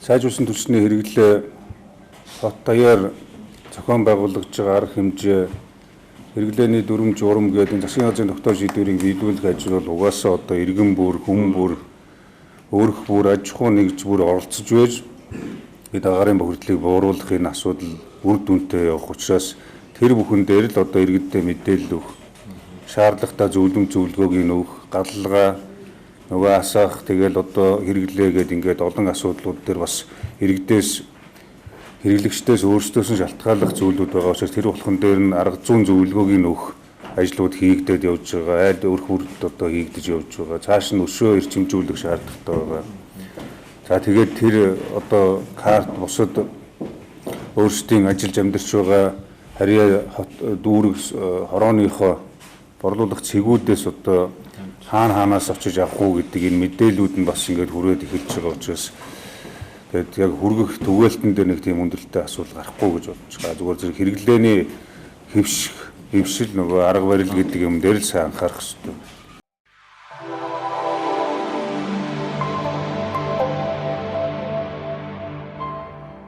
Сайжруулсан түвшний хэрэглээ, хот даяар зохион байгуулагдж байгаа арга хэмжээ, хэрэглээний дүрэм журам гэдэг энэ засгийн газрын тогтоох шийдвэрийг биелүүлэх ажил бол угаасаа одоо иргэн бүр, хүн бүр, өрх бүр, аж ахуй нэгж бүр оролцож байж бид агаарын бохирдлыг бууруулах энэ асуудал үр дүнтэй явах учраас тэр бүхэн дээр л одоо иргэддээ мэдээлэл өгөх, шаардлагатай зөвлөмж зөвлөгөөг нь өгөх, галалгаа нөгөө асаах, тэгэл одоо хэрэглээ гээд ингээд олон асуудлууд дээр бас иргэдээс, хэрэглэгчдээс өөрсдөөс нь шалтгааллах зүйлүүд байгаа учраас тэр болгон дээр нь арга зүйн зөвлөгөөг нь өгөх ажлууд хийгдээд явж байгаа. Айл өрх бүрд одоо хийгдэж явж байгаа. Цааш нь өшөө эрчимжүүлэх шаардлагатай байгаа. За, тэгээд тэр одоо карт бусад өөрсдийн ажиллаж амьдарч байгаа харьяа хот дүүрэг хорооныхоо борлуулах цэгүүдээс одоо хаана хаанаас очиж авах уу гэдэг энэ мэдээллүүд нь бас ингээд хүрээд эхэлж байгаа учраас тэгээд яг хүргэх түгээлтэн дээр нэг тийм хүндрэлтэй асуудал гарахгүй гэж бодож байгаа. Зүгээр зэрэг хэрэглээний хэвших, хэвшил, нөгөө арга барил гэдэг юм дээр л сайн анхаарах хэрэгтэй.